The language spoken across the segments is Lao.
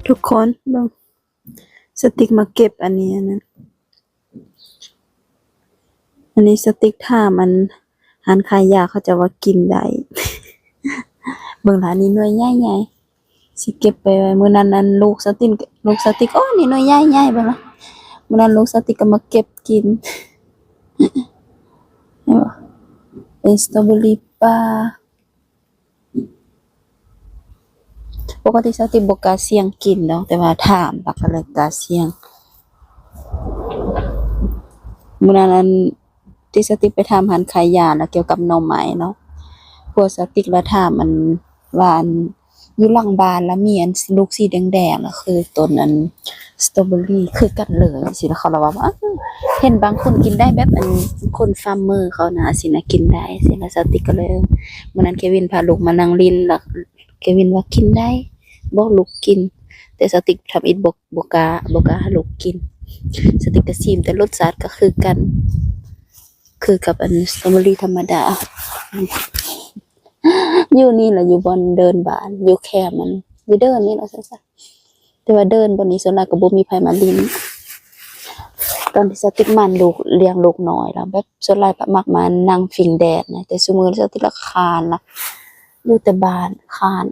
ທຸກຄົນເບິ່ງ ສະຕິກມາເກັບອັນນີ້ ອັນນັ້ນ ອັນນີ້ສະຕິກຖາມອັນຮ້ານຂາຍຢາ ເຂົາເຈົ້າວ່າກິນໄດ້. ເບິ່ງລະ ອັນນີ້ໜ່ວຍໃຫຍ່ໆ ຊິເກັບໄປໄວ້ ມື້ນັ້ນອັນລູກສະຕິກ ລູກສະຕິກ ໂອ້ ນີ້ໜ່ວຍໃຫຍ່ໆ ເບິ່ງລະ ມື້ນັ້ນລູກສະຕິກກໍມາເກັບກິນ ເຫັນບໍ່ ເປັນສະຕໍເບີຣີປ່າ. ປົກກະຕິສະຕິກບໍ່ກ້າສ່ຽງກິນດອກ ແຕ່ວ່າຖາມລະກໍເລີຍກ້າສ່ຽງ. ມື້ນັ້ນອັນ ທີ່ສະຕິກໄປຖາມຮ້ານຂາຍຢານະ ກ່ຽວກັບໜໍ່ໄມ້ເນາະ ຜົວສະຕິກລະຖາມອັນວ່າ ອັນ ຢູ່ຫຼັງບ້ານລະມີອັນລູກສີແດງໆ ລະຄືຕົ້ນອັນສະຕໍເບີຣີຄືກັນເລີຍ ຈັ່ງຊີ້ ລະເຂົາລະວ່າ ເຫັນບາງຄົນກິນໄດ້ ແບບອັນຄົນຟາມເມີເຂົານະ ຊີ້ນະ ກິນໄດ້ຊີ້ນະ. ສະຕິກກໍເລີຍ ມື້ນັ້ນເຄວິນພາລູກມານັ່ງຫຼິ້ນ ລະເຄວິນວ່າກິນໄດ້ ບອກລູກກິນ ແຕ່ສະຕິກທຳອິດບໍ່ ບໍ່ກ້າ ບໍ່ກ້າໃຫ້ລູກກິນ. ສະຕິກກໍຊີມ ແຕ່ລົດຊາດກໍຄືກັນ ຄືກັບອັນສະຕໍເບີຣີທຳມະດາ. ຢູ່ນີ້ລະ ຢູ່ບ່ອນເດີ່ນບ້ານ ຢູ່ແຄມມັນ ຢູ່ເດີ່ນນີ້ລະ ຊັ້ນຊະ ແຕ່ວ່າເດີ່ນບ່ອນນີ້ສ່ວນຫຼາຍກໍບໍ່ມີໃຜມາຫຼິ້ນ. ຕອນທີ່ສະຕິກໝັ່ນລູກ ລ້ຽງລູກນ້ອຍລະ ແບບສ່ວນຫຼາຍກໍມັກມານັ່ງຟິງແດດນະ ແຕ່ຊຸມື້ສະຕິກລະຄ້ານລະ ຢູ່ແຕ່ບ້ານ ຄ້ານ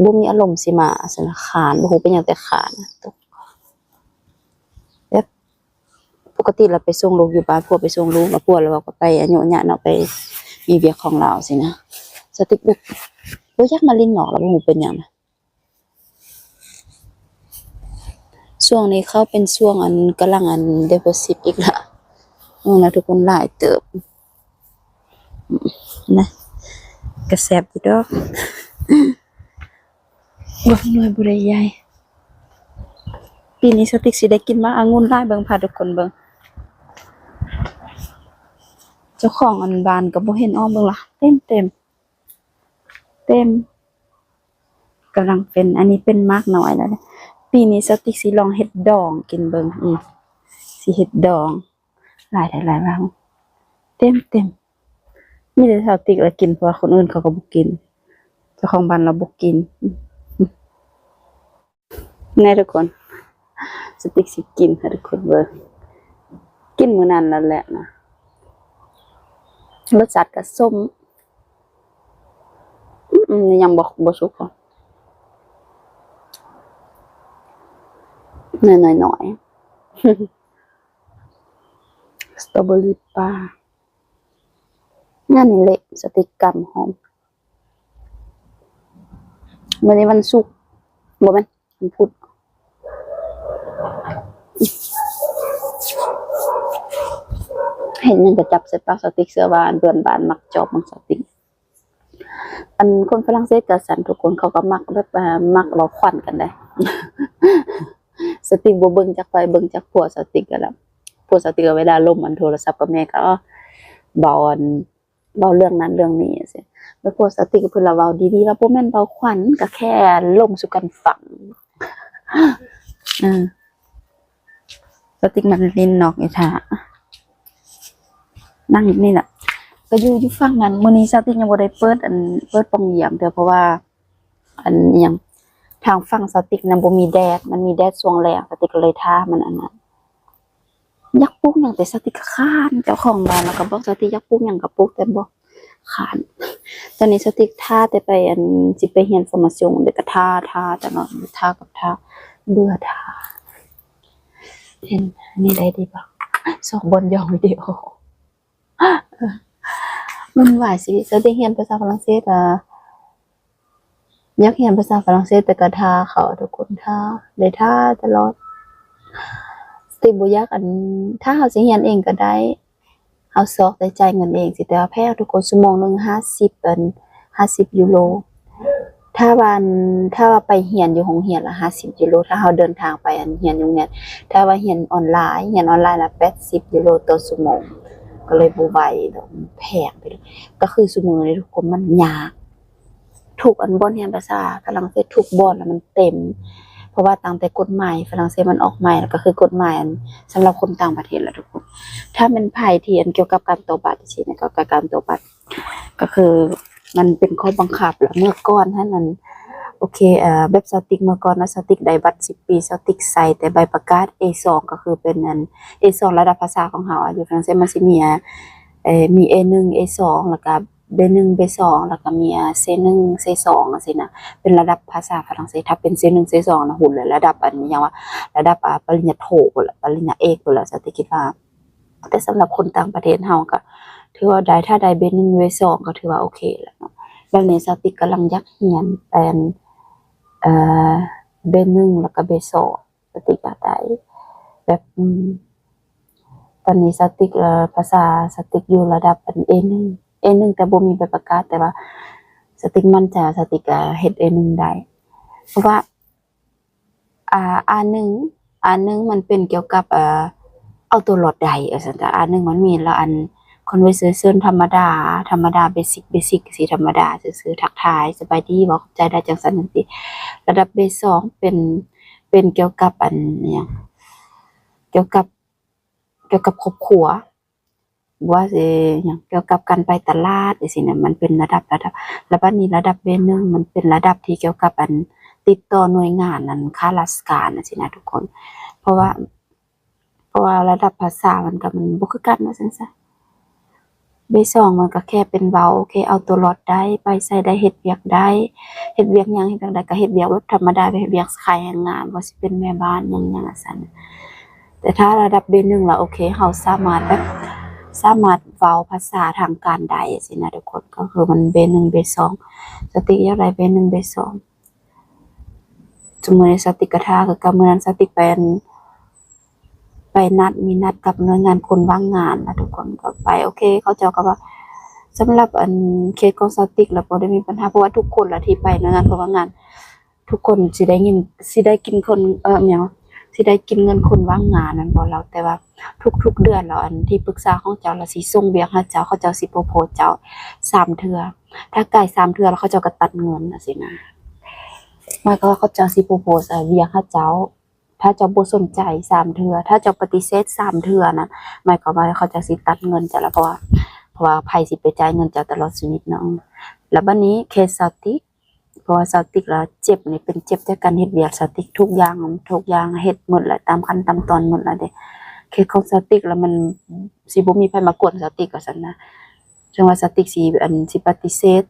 ບໍ່ມີອາລົມຊິມາຊັ້ນນະ ຄ້ານ ບໍ່ຮູ້ເປັນຫຍັງແຕ່ຄ້ານ ແບບ ປົກກະຕິລະໄປສົ່ງລູກຢູ່ບ້ານ ຜົວໄປສົ່ງລູກ ລະຜົວລະເວົ້າກໍໄປອະຍຸຍະເນາະ ໄປມີວຽກຂອງລາວຊີ້ນະ. ສະຕິກແບບບໍ່ຢາກມາຫຼິ້ນນອກລະ ບໍ່ຮູ້ເປັນຫຍັງນະ. ຊ່ວງນີ້ເຂົ້າເປັນຊ່ວງອັນ ກຳລັງອັນ depressive ອີກລະ ເບິ່ງນະທຸກຄົນ ຫຼາຍເຕີບນະ ກະແຊບຢູ່ດອກ. ເບິ່ງໜ່ວຍບໍ່ໄດ້ໃຫຍ່ ປີນີ້ສະຕິກຊິໄດ້ກິນໝາກອະງຸ່ນຫຼາຍ. ເບິ່ງ ພາທຸກຄົນເບິ່ງ ເຈົ້າຂອງອັນບ້ານກໍບໍ່ເຫັນອອກ ເບິ່ງລະ ເຕັມເຕັມ ເຕັມ ກຳລັງເປັນ ອັນນີ້ເປັນໝາກນ້ອຍແລ້ວເດ້. ປີນີ້ສະຕິກຊິລອງເຮັດດອງກິນເບິ່ງ ອື ຊິເຮັດດອງ ຫຼາຍແທ້ຫຼາຍວ່າ ເຕັມເຕັມ ມີແຕ່ສະຕິກລະກິນ ເພາະວ່າຄົນອື່ນເຂົາກໍບໍ່ກິນ ເຈົ້າຂອງບ້ານລາວບໍ່ກິນ. ແນ່ທຸກຄົນ ສະຕິກຊິກິນໃຫ້ທຸກຄົນເບິ່ງ ກິນມື້ນັ້ນລະແຫຼະນະ ລົດຊາດກະສົ້ມ ອືມ ຍັງບໍ່ ບໍ່ສຸກ ໜ້ອຍໆ ໜ້ອຍໆ ສະຕໍເບີຣີປ່າ ງານນີ້ເລະ ສະຕິກກຳຫອມ. ມື້ນີ້ວັນສຸກ ບໍ່ແມ່ນ ວັນພຸດ ເຫັນຫຍັງກໍຈັບໃສ່ປາກສະຕິກ ເຊື່ອວ່າເພື່ອນບ້ານມັກຈອບຂອງສະຕິກ. ອັນຄົນຝຣັ່ງເສດກໍຊັ້ນ ທຸກຄົນເຂົາກໍມັກແບບ ມັກເວົ້າຂວັນກັນໄດ໋ ສະຕິກບໍ່ເບິ່ງຈັກໃຜ ເບິ່ງຈັກຜົວສະຕິກກໍແລ້ວ ຜົວສະຕິກກໍເວລາລົມອັນໂທລະສັບກັບແມ່ກໍເວົ້າອັນ ເວົ້າເລື່ອງນັ້ນເລື່ອງນີ້ຈັ່ງຊີ້ ແລ້ວພວກສະຕິກເພິ່ນລະເວົ້າດີໆ ວ່າບໍ່ແມ່ນເວົ້າຂວັນ ກະແຄ່ລົມສູ່ກັນຟັງ ເອີ ສະຕິກມັນຫຼິ້ນນອກຢູ່ທ່າ ນັ່ງຢູ່ນີ້ລະ ກະຢູ່ ຢູ່ຝັ່ງນັ້ນ. ມື້ນີ້ສະຕິກຍັງບໍ່ໄດ້ເປີດ ອັນ ເປີດປ່ອງຢ້ຽມເທື່ອ ເພາະວ່າ ອັນຫຍັງ ທາງຝັ່ງສະຕິກນະບໍ່ມີແດດ ມັນມີແດດຊ່ວງແລງ ສະຕິກກໍເລີຍຖ້າມັນອັນນັ້ນ. ຢາກປູກຫຍັງແຕ່ສະຕິກກໍຄ້ານ ເຈົ້າຂອງບ້ານລະກໍບອກສະຕິກຢາກປູກຫຍັງກໍປູກ ແຕ່ບໍ່ ຄ້ານ. ຕອນນີ້ສະຕິກຖ້າແຕ່ໄປ ອັນ ຊິໄປຮຽນຟໍມາຊົງ ແລ້ວກໍຖ້າ ຖ້າຕະຫຼອດ ຖ້າກັບຖ້າ ເບື່ອຖ້າ. ເຫັນອັນນີ້ໄດ້ດີບໍ່ ຊອກບ່ອນຢ່ອງວິດີໂອ. ວຸ່ນວາຍຊີວິດ ສະຕິກຮຽນພາສາຝຣັ່ງເສດ ອາ ຢາກຮຽນພາສາຝຣັ່ງເສດ ແຕ່ກໍຖ້າເຂົາ ທຸກຄົນຖ້າ ໄດ້ຖ້າຕະຫຼອດ. ສະຕິກບໍ່ຢາກ ອັນ ຖ້າເຮົາຊິຮຽນເອງກໍໄດ້ ເຮົາຊອກແຕ່ຈ່າຍເງິນເອງຊີ້ ແຕ່ວ່າແພງ ທຸກຄົນ ຊົ່ວໂມງໜຶ່ງຫ້າສິບ ອັນ ຫ້າສິບຢູໂຣ. ຖ້າວ່າ ອັນ ຖ້າວ່າໄປຮຽນຢູ່ໂຮງຮຽນລະຫ້າສິບຢູໂຣ ຖ້າເຮົາເດີນທາງໄປ ອັນ ຮຽນຢູ່ໂຮງຮຽນ. ຖ້າວ່າຮຽນອອນລາຍ ຮຽນອອນລາຍລະແປດສິບຢູໂຣຕໍ່ຊົ່ວໂມງ ກໍເລີຍບໍ່ໄຫວດອກ ແພງໄປເລີຍ. ກໍຄືຊຸມື້ນີ້ທຸກຄົນ ມັນຍາກ ທຸກອັນບ່ອນຮຽນພາສາຝຣັ່ງເສດ ທຸກບ່ອນລະມັນເຕັມ ເພາະວ່າຕັ້ງແຕ່ກົດໝາຍຝຣັ່ງເສດມັນອອກໃໝ່ ລະກໍຄືກົດໝາຍ ອັນ ສຳລັບຄົນຕ່າງປະເທດລະທຸກຄົນ. ຖ້າແມ່ນໃຜທີ່ ອັນ ກ່ຽວກັບການຕໍ່ບັດຊີ້ນະ ກໍການຕໍ່ບັດ ກໍຄືມັນເປັນຂໍ້ບັງຄັບລະ. ເມື່ອກ່ອນຫັ້ນ ອັນ ໂອເຄ ເອີ ແບບສາວຕິກເມື່ອກ່ອນເນາະ ສາວຕິກໄດ້ບັດສິບປີ ສາວຕິກໃຊ້ແຕ່ໃບປະກາດເອສອງ ກໍຄືເປັນອັນເອສອງ ລະດັບພາສາຂອງເຮົາ ຢູ່ຝຣັ່ງເສດມັນຊິມີ ເອີ ມີເອໜຶ່ງ ເອສອງ ແລ້ວກໍເບໜຶ່ງ ເບສອງ ແລ້ວກໍມີເຊໜຶ່ງ ເຊສອງ ຈັ່ງຊີ້ນະ ເປັນລະດັບພາສາຝຣັ່ງເສດ. ຖ້າເປັນເຊໜຶ່ງ ເຊສອງນະ ຫຸ້ນເລີຍ ລະດັບອັນຫຍັງວະ ລະດັບ ອາ ປະລິນຍາໂທພຸ້ນລະ ປະລິນຍາເອກພຸ້ນລະ ສາວຕິກຄິດວ່າ. ແຕ່ສຳລັບຄົນຕ່າງປະເທດເຮົາກໍຖືວ່າໄດ້ ຖ້າໄດ້ເບໜຶ່ງ ເບສອງ ກໍຖືວ່າໂອເຄແລ້ວເນາະ. ແບບນີ້ສາວຕິກກຳລັງຢາກຮຽນແຕ່ນ ເອີ ເບໜຶ່ງ ແລ້ວກໍເບສອງ ສາວຕິກຢາກໄດ້ແບບ ອືມ ຕອນນີ້ສາວຕິກ ເອີ ພາສາສາວຕິກຢູ່ລະດັບອັນເອໜຶ່ງ ເອໜຶ່ງ ແຕ່ບໍ່ມີໃບປະກາດ ແຕ່ວ່າສາວຕິກໝັ້ນໃຈວ່າສາວຕິກ ເອີ ເຮັດເອໜຶ່ງໄດ້ ເພາະວ່າ ອາ ອາໜຶ່ງ ອາໜຶ່ງ ມັນເປັນກ່ຽວກັບ ເອີ ເອົາຕົວລອດໄດ້ ວ່າຊັ້ນຊະ. ອາໜຶ່ງ ມັນມີລະ ອັນ conversation ທຳມະດາ ທຳມະດາ basic basic ຊີ້ ທຳມະດາຊື່ໆ ທັກທາຍ ສະບາຍດີ ເວົ້າຂອບໃຈໄດ້ ຈັ່ງຊັ້ນຈັ່ງຊີ້. ລະດັບເບສອງ ເປັນ ເປັນກ່ຽວກັບ ອັນ ຫຍັງ ກ່ຽວກັບ ກ່ຽວກັບຄອບຄົວ ບໍ່ວ່າຊິຫຍັງ ກ່ຽວກັບການໄປຕະຫຼາດຈັ່ງຊີ້ນະ ມັນເປັນລະດັບ ລະດັບ ລະບາດນີ້ລະດັບເບໜຶ່ງ ມັນເປັນລະດັບທີ່ກ່ຽວກັບ ອັນ ຕິດຕໍ່ໜ່ວຍງານ ອັນ ຂ້າລາຊະການຈັ່ງຊີ້ນະທຸກຄົນ ເພາະວ່າ ເພາະວ່າລະດັບພາສາມັນກໍ ມັນບໍ່ຄືກັນວ່າຊັ້ນຊະ. ເບສອງ ມັນກໍແຄ່ເປັນເວົ້າ ໂອເຄ ເອົາຕົວລອດໄດ້ ໄປໃສໄດ້ ເຮັດວຽກໄດ້ ເຮັດວຽກຫຍັງ ເຮັດວຽກໃດກໍເຮັດວຽກແບບທຳມະດາ ເຮັດວຽກຂາຍແຮງງານ ບໍ່ວ່າຊິເປັນແມ່ບ້ານຫຍັງໆ ວ່າຊັ້ນ. ແຕ່ຖ້າລະດັບເບໜຶ່ງແລ້ວ ໂອເຄ ເຮົາສາມາດແບບ ສາມາດເວົ້າພາສາທາງການໄດ້ຊີ້ນະທຸກຄົນ ກໍຄືມັນເບໜຶ່ງ ເບສອງ ສາວຕິກຢາກໄດ້ເບໜຶ່ງ ເບສອງ. ຊຸມມື້ນີ້ສາວຕິກກໍຖ້າຄືເກົ່າ ມື້ນັ້ນສາວຕິກໄປ ໄປນັດ ມີນັດກັບໜ່ວຍງານຄົນວ່າງງານນະທຸກຄົນ ກໍໄປ ໂອເຄ ເຂົາເຈົ້າກໍວ່າ ສຳລັບ ອັນ ເຄສຂອງສາວຕິກລະບໍ່ໄດ້ມີບັນຫາ ເພາະວ່າທຸກຄົນລະທີ່ໄປໜ່ວຍງານຄົນວ່າງງານ ທຸກຄົນຊິໄດ້ຍິນ ຊິໄດ້ກິນຄົນ ເອີ ຫຍັງ ຊິໄດ້ກິນເງິນຄົນວ່າງງານແມ່ນບໍ່ລາວ ແຕ່ວ່າທຸກໆເດືອນລະ ອັນ ທີ່ປຶກສາຂອງເຈົ້າລະຊິສົ່ງວຽກໃຫ້ເຈົ້າ ເຂົາເຈົ້າຊິໂປໂພສເຈົ້າສາມເທື່ອ ຖ້າກາຍສາມເທື່ອລະເຂົາເຈົ້າກໍຕັດເງິນຈັ່ງຊີ້ນະ ໝາຍຄວາມວ່າເຂົາເຈົ້າຊິໂປໂພສ ເອີ ວຽກໃຫ້ເຈົ້າ ຖ້າເຈົ້າບໍ່ສົນໃຈສາມເທື່ອ ຖ້າເຈົ້າປະຕິເສດສາມເທື່ອນະ ໝາຍຄວາມວ່າເຂົາເຈົ້າຊິຕັດເງິນເຈົ້າລະ ເພາະວ່າ ເພາະວ່າໃຜຊິໄປຈ່າຍເງິນເຈົ້າຕະຫຼອດຊີວິດເນາະ. ລະບາດນີ້ເຄສສາວຕິກ ເພາະວ່າສາວຕິກລະເຈັບນີ້ເປັນເຈັບຈາກການເຮັດວຽກ ສາວຕິກທຸກຢ່າງ ທຸກຢ່າງເຮັດໝົດລະ ຕາມຂັ້ນຕາມຕອນໝົດລະເດ້. ເຄສຂອງສາວຕິກລະມັນຊິບໍ່ມີໃຜມາກວນສາວຕິກວ່າຊັ້ນນະ ເຖິງວ່າສາວຕິກຊິ ອັນ ຊິປະຕິເສດ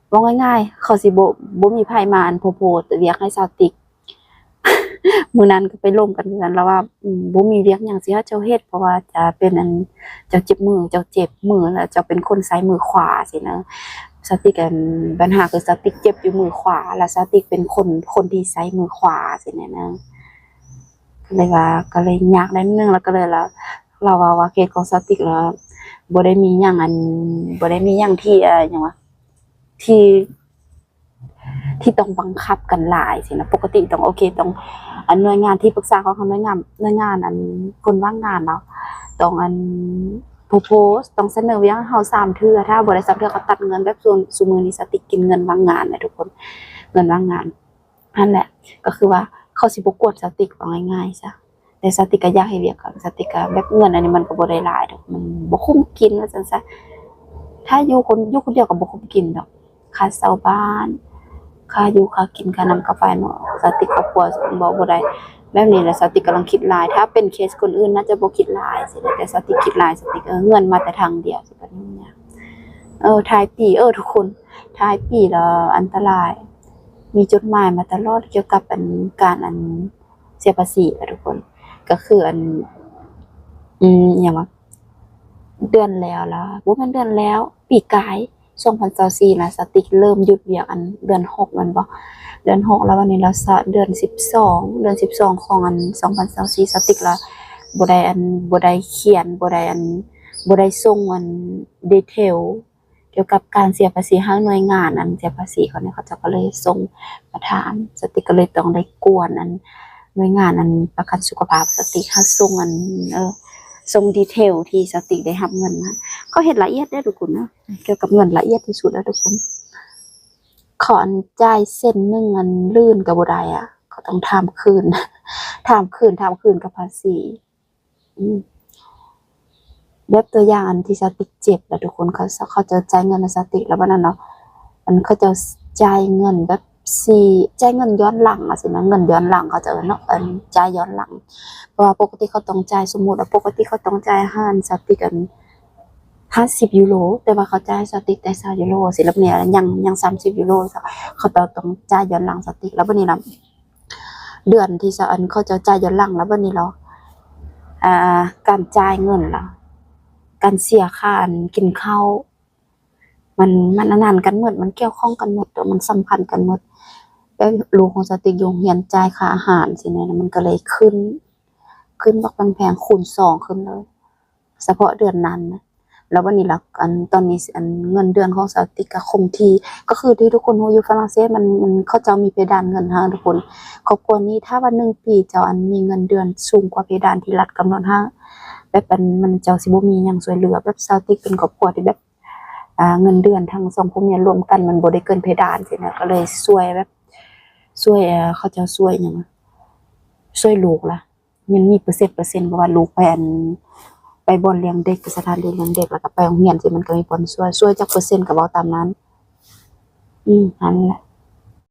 ເວົ້າງ່າຍໆ ເຂົາຊິບໍ່ ບໍ່ມີໃຜມາ ອັນ ໂປໂພສວຽກໃຫ້ສາວຕິກ. ມື້ນັ້ນກໍໄປລົມກັນຄືກັນ ລາວວ່າ ອືມ ບໍ່ມີວຽກຫຍັງຊິໃຫ້ເຈົ້າເຮັດ ເພາະວ່າຈະເປັນ ອັນ ເຈົ້າເຈັບມື ເຈົ້າເຈັບມື ລະເຈົ້າເປັນຄົນໃຊ້ມືຂວາຊີ້ນະ. ສາວຕິກ ອັນ ບັນຫາຄືສາວຕິກເຈັບຢູ່ມືຂວາ ລະສາວຕິກເປັນຄົນ ຄົນທີ່ໃຊ້ມືຂວາຊີ້ນະ ກໍເລີຍວ່າ ກໍເລີຍຍາກໜ້ອຍໜຶ່ງ ລະກໍເລີຍ ລະ ລາວເວົ້າວ່າເຄສຂອງສາວຕິກລະບໍ່ໄດ້ມີຫຍັງ ອັນ ບໍ່ໄດ້ມີຫຍັງທີ່ ເອີ ຫຍັງວະ ທີ່ ທີ່ຕ້ອງບັງຄັບກັນຫຼາຍຊີ້ນະ ປົກກະຕິຕ້ອງ ໂອເຄ ຕ້ອງ ອັນ ໜ່ວຍງານທີ່ປຶກສາຂອງເຮົາ ໜ່ວຍງານ ໜ່ວຍງານ ອັນ ຄົນວ່າງງານເນາະ ຕ້ອງ ອັນ ໂປໂພສ ຕ້ອງສະເໜີວຽກໃຫ້ເຮົາສາມເທື່ອ ຖ້າບໍ່ໄດ້ສາມເທື່ອເຂົາຕັດເງິນ ແບບ ຊຸ ຊຸມື້ນີ້ສາວຕິກກິນເງິນວ່າງງານນະທຸກຄົນ ເງິນວ່າງງານ ຫັ້ນແຫຼະ ກໍຄືວ່າເຂົາຊິບໍ່ກວນສາວຕິກ ເວົ້າງ່າຍໆຊະ ແຕ່ສາວຕິກກໍຢາກເຮັດວຽກ ສາວຕິກກໍແບບເງິນອັນນີ້ມັນກໍບໍ່ໄດ້ຫຼາຍດອກ ມັນບໍ່ຄຸ້ມກິນວ່າຊັ້ນຊະ ຖ້າຢູ່ຄົນ ຢູ່ຄົນດຽວກໍບໍ່ຄຸ້ມກິນດອກ ຄ່າເຊົ່າບ້ານ ຄ່າຢູ່ຄ່າກິນ ຄ່ານ້ຳຄ່າໄຟເນາະ ສາວຕິກຄອບຄົວເວົ້າບໍ່ໄດ້ ແບບນີ້ລະສາວຕິກກຳລັງຄິດຫຼາຍ ຖ້າເປັນເຄສຄົນອື່ນໜ້າຈະບໍ່ຄິດຫຼາຍຊີ້ນະ ແຕ່ສາວຕິກຄິດຫຼາຍ ສາວຕິກ ເອີ ເງິນມາແຕ່ທາງດຽວ ເອີ ທ້າຍປີ ເອີ ທຸກຄົນ ທ້າຍປີລະອັນຕະລາຍ ມີຈົດໝາຍມາຕະຫຼອດກ່ຽວກັບ ອັນ ການ ອັນ ເສຍພາສີລະທຸກຄົນ ກໍຄື ອັນ ອືມ ຫຍັງວະ ເດືອນແລ້ວລະ ບໍ່ແມ່ນເດືອນແລ້ວ ປີກາຍ ສອງພັນຊາວສີ່ນະ ສາວຕິກເລີ່ມຢຸດວຽກ ອັນ ເດືອນຫົກແມ່ນບໍ່ ເດືອນຫົກ ລະບາດນີ້ລະ ເດືອນສິບສອງ ເດືອນສິບສອງຂອງ ອັນ ສອງພັນຊາວສີ່ ສາວຕິກລະບໍ່ໄດ້ ອັນ ບໍ່ໄດ້ຂຽນ ບໍ່ໄດ້ ອັນ ບໍ່ໄດ້ສົ່ງ ອັນ ດີເທວ ກ່ຽວກັບການເສຍພາສີໃຫ້ໜ່ວຍງານ ອັນ ເສຍພາສີເຂົານີ້ ເຂົາເຈົ້າກໍເລີຍສົ່ງມາຖາມ ສາວຕິກກໍເລີຍຕ້ອງໄດ້ກວນ ອັນ ໜ່ວຍງານ ອັນ ປະກັນສຸຂະພາບ ສາວຕິກຫາສົ່ງ ອັນ ເອີ ສົ່ງດີເທວທີ່ສາວຕິກໄດ້ຮັບເງິນມາ ເຂົາເຮັດລະອຽດເດ້ທຸກຄົນນະ ກ່ຽວກັບເງິນລະອຽດທີ່ສຸດແລ້ວທຸກຄົນ ເຂົາ ອັນ ຈ່າຍເຊັນໜຶ່ງ ອັນ ລື່ນກໍບໍ່ໄດ້ອະ ເຂົາຕ້ອງຖາມຄືນ ຖາມຄືນ ຖາມຄືນກັບພາສີ. ອືມ ແບບຕົວຢ່າງອັນທີ່ສາວຕິກເຈັບລະທຸກຄົນ ເຂົາ ເຂົາເຈົ້າຈ່າຍເງິນໃຫ້ສາວຕິກລະ ບາດນັ້ນເນາະ ອັນເຂົາເຈົ້າຈ່າຍເງິນແບບ ຊິຈ່າຍເງິນຍ້ອນຫຼັງຈັ່ງຊີ້ນະ ເງິນຍ້ອນຫຼັງເຂົາເຈົ້າເອີ້ນເນາະ ອັນຈ່າຍຍ້ອນຫຼັງ ເພາະວ່າປົກກະຕິເຂົາຕ້ອງຈ່າຍ ສົມມຸດວ່າປົກກະຕິເຂົາຕ້ອງຈ່າຍໃຫ້ສາວຕິກ ອັນ ຫ້າສິບຢູໂຣ ແຕ່ວ່າເຂົາຈ່າຍສາວຕິກແຕ່ຊາວຢູໂຣຊີ້ ແລ້ວບັດນີ້ຍັງ ຍັງສາມສິບຢູໂຣ ເຂົາເຈົ້າຕ້ອງຈ່າຍຍ້ອນຫຼັງສາວຕິກ ແລ້ວບັດນີ້ລະ ເດືອນທີ່ສາວ ອັນ ເຂົາເຈົ້າຈ່າຍຍ້ອນຫຼັງ ແລ້ວບັດນີ້ລະ ອ່າ ການຈ່າຍເງິນລະ ການເສຍຄ່າ ອັນ ກິນເຂົ້າ ມັນ ມັນອັນນັ້ນກັນໝົດ ມັນກ່ຽວຂ້ອງກັນໝົດ ມັນສຳພັນກັນໝົດ ແບບລູກຂອງສາວຕິກຢູ່ໂຮງຮຽນ ຈ່າຍຄ່າອາຫານຊີ້ນະ ມັນກໍເລີຍຂຶ້ນ ຂຶ້ນບັກແພງໆ ຄູນສອງຂຶ້ນເລີຍ ສະເພາະເດືອນນັ້ນນະ ແລ້ວບັດນີ້ລະ ອັນ ຕອນນີ້ ອັນ ເງິນເດືອນຂອງສາວຕິກກໍຄົງທີ່ ກໍຄືທີ່ທຸກຄົນຮູ້ຢູ່ຝຣັ່ງເສດ ມັນ ມັນ ເຂົາເຈົ້າມີເພດານເງິນໃຫ້ທຸກຄົນ ຄອບຄົວນີ້ ຖ້າວ່າໜຶ່ງປີເຈົ້າ ອັນ ມີເງິນເດືອນສູງກວ່າເພດານທີ່ລັດກຳນົດໃຫ້ ແບບ ອັນ ມັນ ເຈົ້າຊິບໍ່ມີຫຍັງຊ່ວຍເຫຼືອ ແບບສາວຕິກເປັນຄອບຄົວທີ່ແບບ ອ່າ ເງິນເດືອນທັງສອງຜົວເມຍລວມກັນ ມັນບໍ່ໄດ້ເກີນເພດານຊີ້ນະ ກໍເລີຍຊ່ວຍແບບ ຊ່ວຍ ເຂົາເຈົ້າຊ່ວຍຫຍັງ ຊ່ວຍລູກລະ ມັນມີເປີເຊັນ ເປີເຊັນ ເພາະວ່າລູກໄປ ອັນ ໄປບ່ອນລ້ຽງເດັກ ສະຖານທີ່ລ້ຽງເດັກ ແລ້ວກໍໄປໂຮງຮຽນຊີ້ ມັນກໍມີບ່ອນຊ່ວຍ ຊ່ວຍຈັກເປີເຊັນກໍເວົ້າຕາມນັ້ນ ອືມ ຫັ້ນແຫຼະ